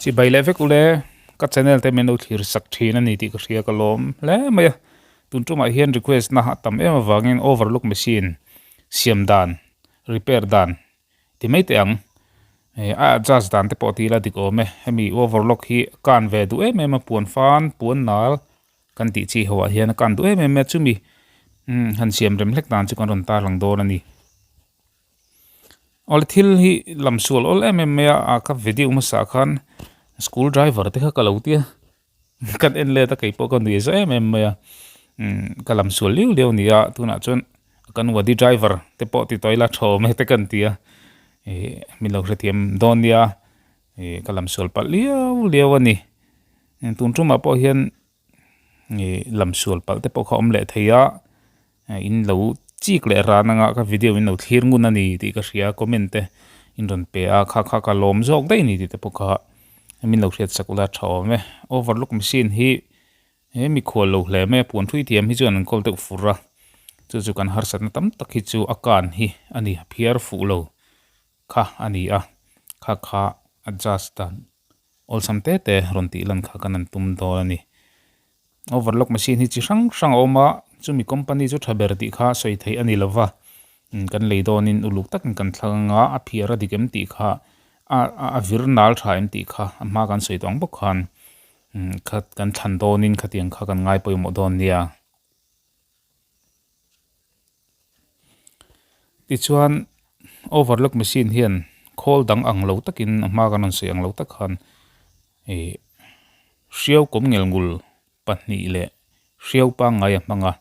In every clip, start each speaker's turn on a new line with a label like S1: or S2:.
S1: Chibai leh vek ule ka channel te min lo thlir sak thin a ni tih ka hria ka lawm hle mai a tun tumah hian request na a tam em avangin overlock machine siam dan repair dan ti mai teh ang a adjust dan te pawh ti ila dik awm e hemi overlock hi kan ve duh em em a puan fan puan nal kan tih chi ho ah hian a kan duh em em a chumi han siam rem hlek dan chu kan rawn tarlang dawn a ni. Awle thil hi lam sual awl em em mai a a ka video hmasa ah khan school driver te kha ka lo tia kan en let a kei pawh ka nui za em em mai a umm ka lam sual liau liau a ni a tunah chuan kan wadi driver te pawh ti tawh ila tha awm e te kan ti a ih min lo hrethiam dawn nia ih ka lam sual palh liau liau a ni tun tumah pawh hian ih lam sual palh te pawh kha awm leh thei a in lo chik leh ran anga ka video in lo thlir ngun a ni tih ka hria comment te in rawn pe a kha kha ka lawm zawk daih a ni tih te pawh kha min lo hriat sak ula tha awm e overlock machine hi he mikhual lo hle mai a puan hrui thiam hi chuan an kawl deuh fur a chu chu kan harsatna tam tak hi chu a kan hi a ni a phiar fuh lo kha a ni a kha kha adjust dan Awlsam te te rawn tih lan kha kan an tum dawn a ni. Overlock machine hi chi hrang hrang a awm a, chumi company chu tha ber tih kha sawi theih a ni lo va. Kan lei dawnin uluk takin kan thlang anga a phiar a dik em tih kha a a vir nal tha em tih kha a hma kan sawi tawh ang bawk khan kha kan thlan dawnin khatiang kha kan ngai pawimawh dawn nia. Tichuan overlock machine hian khawl dang ang lo takin a hma kan rawn sawi ang lo tak khan ih hriau kawm ngel ngul pahnih leh hriau pangngai a hmang a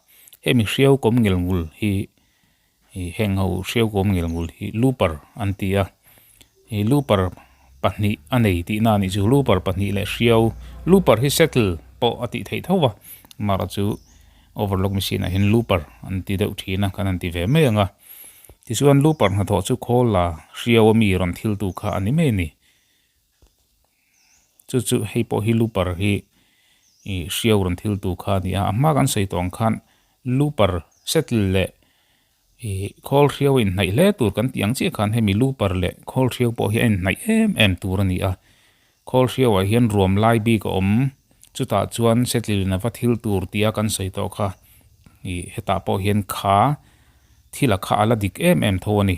S1: hemi hriau kawm ngel ngul hi ih heng ho hriau kawm ngel ngul hi looper an ti a ih looper pahnih a nei tihna a nih chu looper pahnih leh hriau looper hi settle pawh a tih theih tho va amaherawhchu. Overlock machine ah hian looper an ti deuh thin a kan han ti ve mai ang a tichuan looper hnathawh chu khawl la hriau a mi rawn thil tu kha a ni mai a ni chu chu hei pawh hi looper hi ih hriau rawn thil tu kha a ni a a hma kan sawi tawh ang khan looper settle leh ih khawl hriau a inhnaih hle tur kan tih ang chiah khan hemi looper leh khawl hriau pawh hi a inhnaih em em tur a ni a. Khawl hriauah hian ruam lai bik a awm. Chutah chuan setlilin a va thil tur tia kan sawi tawh kha ih hetah pawh hian kha thil a kha a la dik em em tho a ni.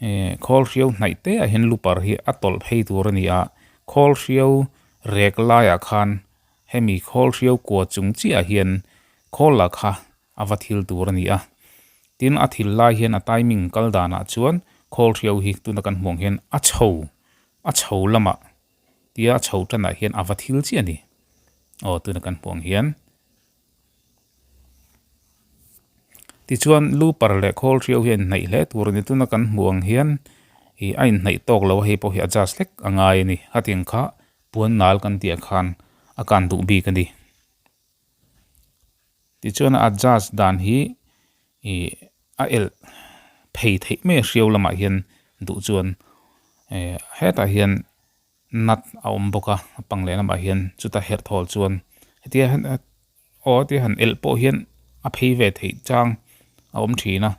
S1: Eh khawl hriau hnaih te ah hian lupar hi a tawlh phei tur a ni a, khawl hriau rek laiah khan hemi khawl hriau kua chung chiah hian khawl lah kha a va thil tur a ni a. Tin a thil lai hian a timing kal danah chuan khawl hriau hi tuna kan hmuh ang hian a chho A chho lamah tia a chho tanah hian a va thil chiah a ni. Aw tuna kan hmuh ang hian. Tichuan looper leh khawl hriau hi a inhnaih hle tur a ni. Tuna kan hmuh ang hian ih a inhnaih tawk lo a hei pawh hi adjust hlek a ngai a ni. Hetiang kha puan nal kan tih ah khan a kan duh bik a ni. Tichuan a adjust dan hi ih a elh phei theih mai a hriau lamah hian duh chuan eh hetah hian nut a awm bawk a a pang leh lamah hian chuta herh thawl chuan hetia aw hetia han elh pawh hian a phei ve theih chang a awm thin a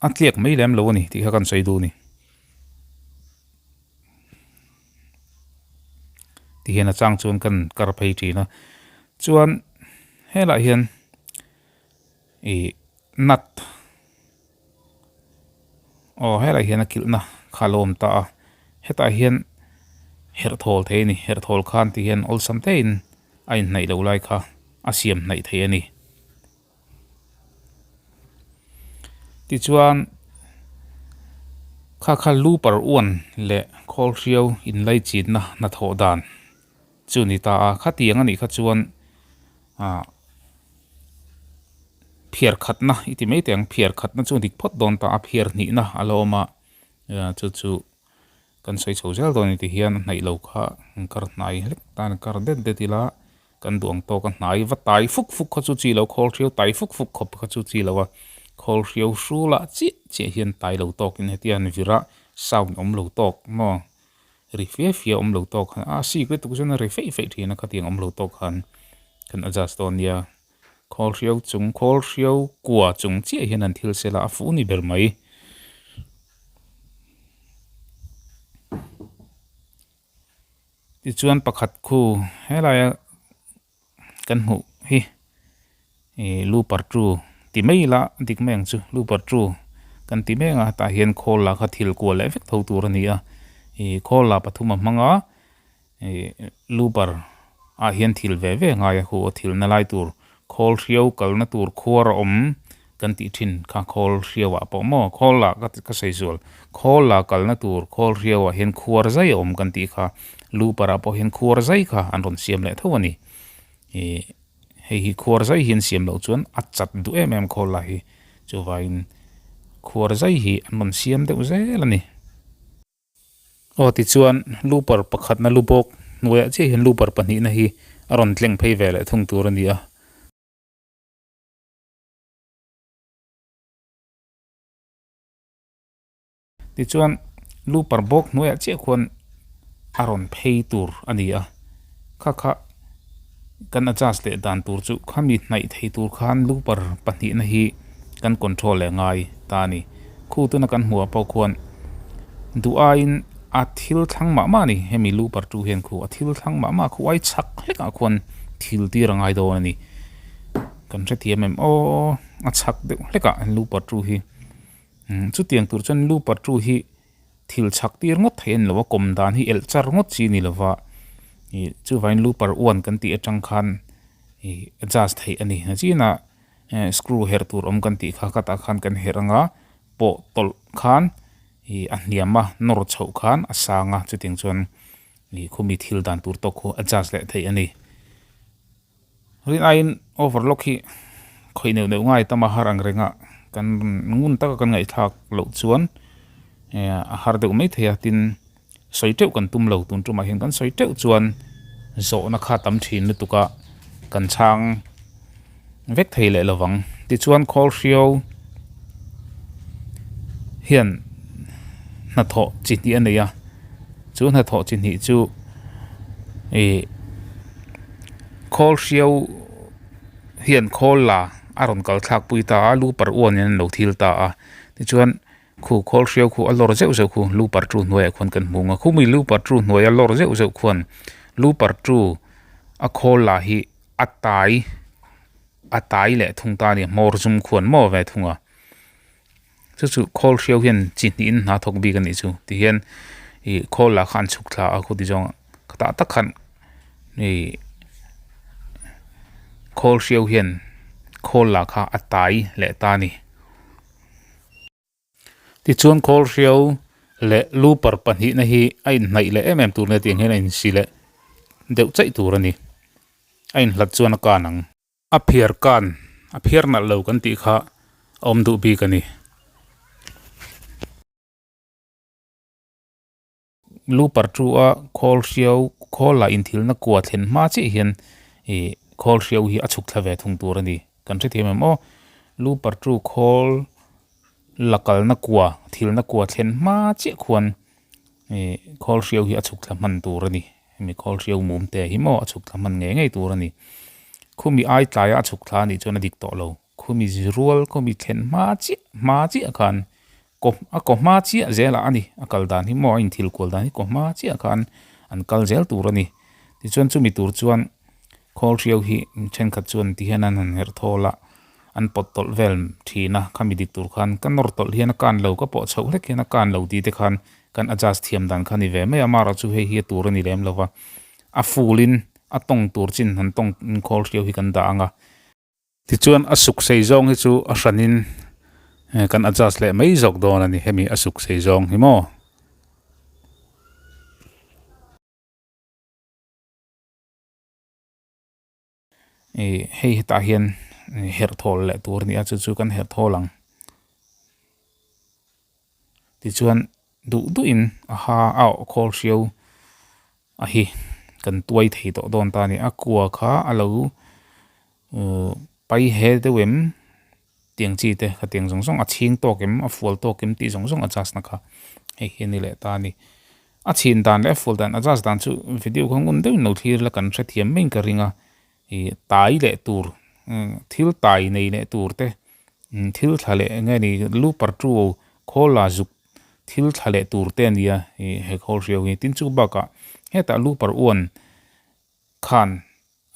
S1: a tliak mai lem lo a ni tih kha kan sawi duh a ni. Ti hian a chang chuan kan kar phei thin a chuan helaiah hian ih nut aw helaiah hian a kilhna kha a lo awm ta a hetah hian herh thawl thei a ni herh thawl khan ti hian awlsam tein a inhnaih loh lai kha a siam hnaih thei a ni. Tichuan kha kha looper uan leh khawl hriau inlaichinna hnathawh dan chu a ni ta a khatiang a nih kha chuan ah phiar khatna i ti mai teh ang phiar khatna chu a dik phawt dawn ta a phiar hnihna a la awm a chu chu kan sawi chho zel dawn a ni ti hian a hnaih lo kha an kar hnai hlek tan kar det det ila. Kan duh ang tawk a hnai va tai fuk fuk kha chu chi lo khawl hriau tai fuk fuk khawp kha chu chi lo a khawl hriau hrulah chiah chiah hian tai lo tawkin hetia an vir a sound awm lo tawk maw ri fia fia awm lo tawk khan a sik lutuk chuan a ri feih feih thin a khatiang awm lo tawk khan kan adjust dawn nia khawl hriau chung khawl hriau kua chung chiah hian an thil sela a fuh ni ber mai. Tichuan pakhat khu helaia kan hmuh hi ih looper two ti mai ila dik mai ang chu looper two kan ti mek a tah hian khawl lah kha thil kual leh vek tho tur a ni a ih khawl lah pathum a hmang a ih looper ah hian thil ve ve a ngai a khu a thil na lai tur khawl hriau kalna tur khuar a awm kan tih thin kha khawl hriau ah pawh maw khawl lah ka sawi zual khawl lah kalna tur khawl hriau ah hian khuar zai a awm kan tih kha looper ah pawh hian khuar zai kha an rawn siam leh tho a ni ih hei hi khuar zai hi an siam loh chuan a chat duh em em khawl lah hi chuvangin khuar zai hi an rawn siam deuh zel a ni. Aw tichuan looper pakhatna lu bawk hnuaiah chiah hian looper pahnihna hi a rawn tleng phei ve leh thung tur a ni a. Tichuan looper bawk hnuaiah chiah khuan a rawn phei tur a ni a, kha kha kan adjust leh dan tur chu khami hnaih thei tur khan looper pahnihna hi kan control leh ngai ta a ni. Khu tuna kan hmuh ah pawh khuan duh aiin a thil thlang mah mah a ni hemi looper tu hian khu a thil thlang mah mah khu ai chhak hlek ah khuan thil tir a ngai dawn a ni. Kan hrethiam em aw a chhak deuh hlek ah looper tu hi chutiang tur chuan looper tu hi Thil chhak tir ngawt thei a ni lo a, kawm dan hi elh char ngawt chi a ni lo va, ih chuvangin looper uan kan tih atang khan ih adjust theih a ni. Nachinah eh screw herh tur awm kan tih kha khatah khan kan herh anga pawh tawlh khan ih a hniam a, nawr chhoh khan a sang a, chutiang chuan ih khumi thil dan tur tawk khu adjust leh theih a ni. Rin aiin overlock hi khawih neuh neuh ngai tam a har ang reng a, kan ngun taka kan ngaihthlak loh chuan a har deuh mai thei a, tin sawi teuh kan tum lo tun tumah hian kan sawi teuh chuan zawhna kha tam thin lutuk a kan chhang vek thei leh lovang. Tichuan khawl hriau hian hnathawh chi hnih a nei a, chu hnathawh chi hnih chu ih. Khawl hriau hian khawl la a rawn kal thlak pui ta a looper uan in an lo thil ta a tichuan khu khawl hriau khu a lawr zeuh zeuh khu looper tu hnuaiah khuan kan hmu ang a khumi looper tu hnuaia lawr zeuh zeuh khuan looper tu a khawl la hi a tai a tai leh thung ta a ni hmawr zum khuan maw ve thung a. Chu chu khawl hriau hian chi hnihin hna thawk bik a nih chu tihian ih khawl lah kha an chhuk thla a khuti zawng ka tah tak khan ih khawl hriau hian khawl lah kha a tai leh ta a ni. Tichuan khawl hriau leh looper pahnihna hi a inhnaih leh em em tur nia tiang hian a insi leh deuh chaih tur a ni a inhlat chuan a kan ang. A phiar kan a phiar nalh lo kan tih kha a awm duh bik a ni. Looper chu a khawl hriau khawl lah inthilna kua thlen hma chiah hian ih khawl hriau hi a chhuk thla ve thung tur a ni. Kan hrethiam em aw. Looper chu khawl la kalna kua thilna kua thlen hma chiah khuan ih khawl hriau hi a chhuk thla hman tur a ni. Hemi khawl hriau mum te hi maw a chhuk thla hman ngei ngei tur a ni. Khumi ai tlaia a chhuk thla a nih chuan a dik tawh lo. Khumi rual khumi thlen hma chiah hma chiah khan kaw a kaw hma chiah zelah a ni. A kal dan hi maw a inthil kual dan hi kaw hma chiah khan an kal zel tur a ni. Tichuan chumi tur chuan khawl hriau hi thenkhat chuan ti hian an han herh thawl a, an pawt tawlh vel thin a. Khami dik tur khan ka nawr tawlh hian a kan lo ka pawh chhoh hlek hian a kan lo tih te khan Kan adjust thiam dan kha ni ve mai a, amaherawh chu hei hi a tur a ni lem lo va, a full in a tawng tur chin han tawng khawl hriau hi kan dah ang a. Tichuan a suk sei zawng hi chu a hran in kan adjust leh mai zawk dawn a ni, hemi a suk sei zawng hi maw. Ih hei hetah hian herh thawl leh tur a ni a chu chu kan herh thawl ang tichuan duh duh in a ha a awh khawl hriau a hi kan tuai thei tawh dawn ta a ni a kua kha a lo pai he deuh em tiang chi te khatiang zawng zawng a chhing tawk em a fual tawk em tih zawng zawng adjust na kha hei hi a ni leh ta a ni. A chhin dan leh a fual dan adjust dan chu video kha ngun deuhin lo thlir la kan hrethiam maiin ka ring a ih tai leh tur thil tai nei leh tur te thil thla leh eng nge ni looper tu khawl la zuk thil thla leh tur te a nia ih he khawl hriau hi tin chu bakah. Hetah looper uan khan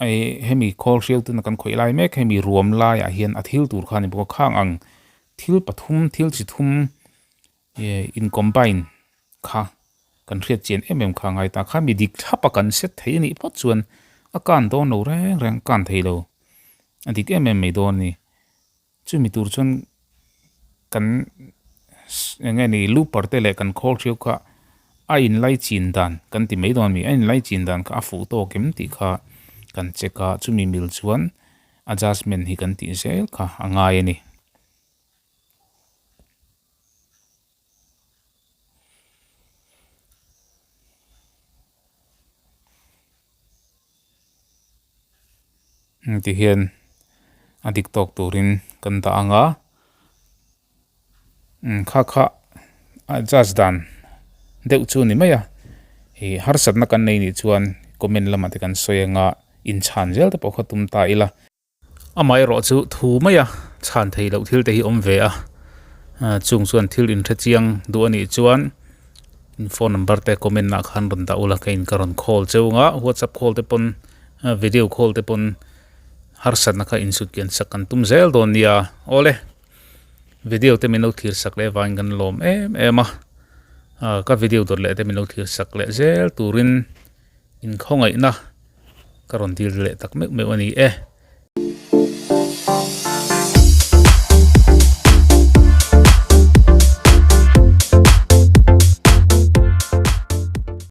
S1: ih hemi khawl hriau tuna kan khawih lai mek hemi ruam laiah hian a thil tur kha a ni bawk a khang ang thil pathum thil chi thum ih in combine kha kan hriat chian em em kha a ngai ta kha mi dik thlap a kan set thei a nih phawt chuan a kan dawn lo reng reng a kan thei lo a dik em em mai dawn a ni. Chumi tur chuan kan eng nge ni looper te leh kan khawl hriau kha a inlai chin dan kan ti mai dawn a ni a inlai chin dan kha a fuh tawk em tih kha kan check a chumi mil chuan adjustment hi kan tih zel kha a ngai a ni. Ti hian a dik tawk turin kan dah ang a kha kha adjust dan deuh chu a ni mai a ih harsatna kan nei nih chuan comment lamah te kan sawi ang a inchhan zel te pawh kha tum ta ila. Amaherawh chu thu maia chhan thei loh thil te hi awm ve a, chung chuan thil inhre chiang duh a nih chuan phone number te comment ah khan rawn dah ula ka in ka rawn call cheu ang a, whatsapp call te pawn video call te pawn harsatna kha insut kian sak kan tum zel dawn nia awle video te min lo thlir sak leh avangin kan lawm em em a, ka video dawt leh te min lo thlir sak leh zel turin. Inkhawngaihna ka rawn dil leh tak meuh meuh a ni e.